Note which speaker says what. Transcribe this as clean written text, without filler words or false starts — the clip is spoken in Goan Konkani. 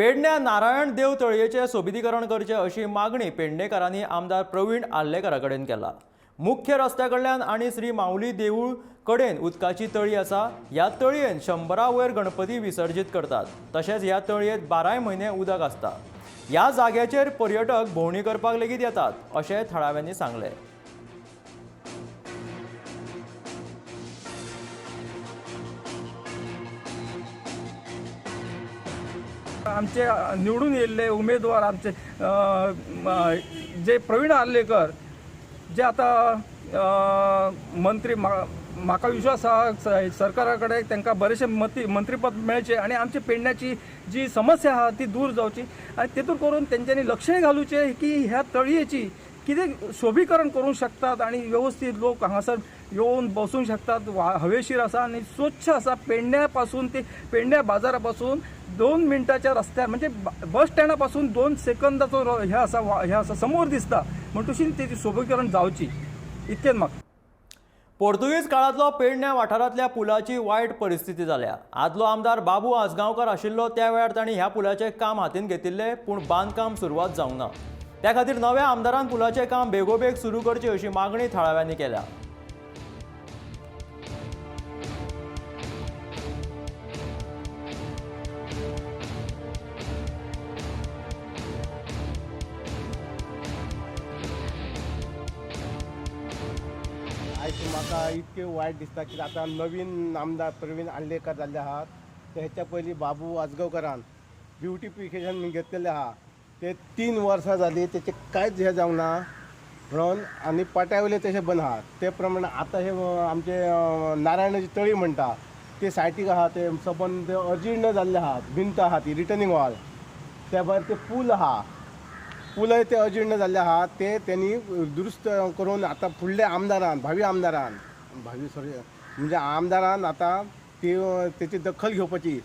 Speaker 1: पेडण्या नारायण देव तळयेचें सोबितीकरण करचें अशी मागणी पेडणेकारांनी आमदार प्रवीण आर्लेकारा कडेन केला. मुख्य रस्त्या कडल्यान आनी श्री माऊली देवूळ कडेन उदकाची तळी आसा. ह्या तळयेन 100 वयर गणपती विसर्जीत करतात. तशेंच ह्या तळयेंत 12 म्हयने उदक आसता. ह्या जाग्याचेर पर्यटक भोंवडी करपाक लेगीत येतात अशें थळाव्यांनी सांगलें.
Speaker 2: आमचे निवडून येयल्ले उमेदवार आमचे जे प्रवीण आर्लेकर जे आतां मंत्री, म्हाका विश्वास आहा सरकारा कडेन तांकां बरेचशे मंत्रीपद मेळचें आनी आमचे पेडण्याची जी समस्या आहा ती दूर जावची आनी तेतूर करून तेंच्यांनी लक्षय घालुचें की ह्या तळयेची कितें शोभीकरण करूंक शकतात आनी वेवस्थीत लोक हांगासर येवन बसूंक शकतात. हवेशीर आसा आनी स्वच्छ आसा. पेडण्या पासून ते पेडण्या बाजारा पासून 2 मिनटाच्या रस्त्यार म्हणजे बस स्टँडा पासून 2 सेकंदाचो हे आसा, हे आसा समोर दिसता म्हणटूशीन तेची शोभीकरण जावची इतकें म्हाका.
Speaker 1: पोर्तुगीज काळांतलो पेडण्या वाठारांतल्या पुलाची वायट परिस्थिती जाल्या. आदलो आमदार बाबू आजगांवकर आशिल्लो त्या वेळार तांणी ह्या पुलाचें काम हातीन घेतिल्लें, पूण बांदकाम सुरवात जावंक ना. त्या खातीर नव्या आमदारान पुलाचें काम बेगोबेग सुरू करचें अशी मागणी थळाव्यांनी केल्या.
Speaker 3: आयज म्हाका इतकें वायट दिसता की आतां नवीन आमदार प्रवीण आर्लेकर जाल्ले आहात. ते हेच्या पयलीं बाबू आजगांवकरान ब्युटिफिकेशन घेतलेलें आहा, ते 3 वर्सां जालीं तेचें कांयच हें जावंक ना म्हणून आनी पाट्या वयले तशें बंद आहा. ते प्रमाणे आतां हे आमचे नारायणाची तळी म्हणटा ते सायटीक आहा, ते सबंद अजीर्ण जाल्ले आहा, भिंत आहा ती रिटर्निंग वॉल, त्या भायर ते पूल आहा, पुलय ते अजीर्ण जाल्ले आहा, ते तेणी दुरुस्त करून आतां फुडल्या आमदारान, भावी आमदारान, भावी सॉरी म्हणजे आमदारान आतां ती तेची दखल घेवपाची.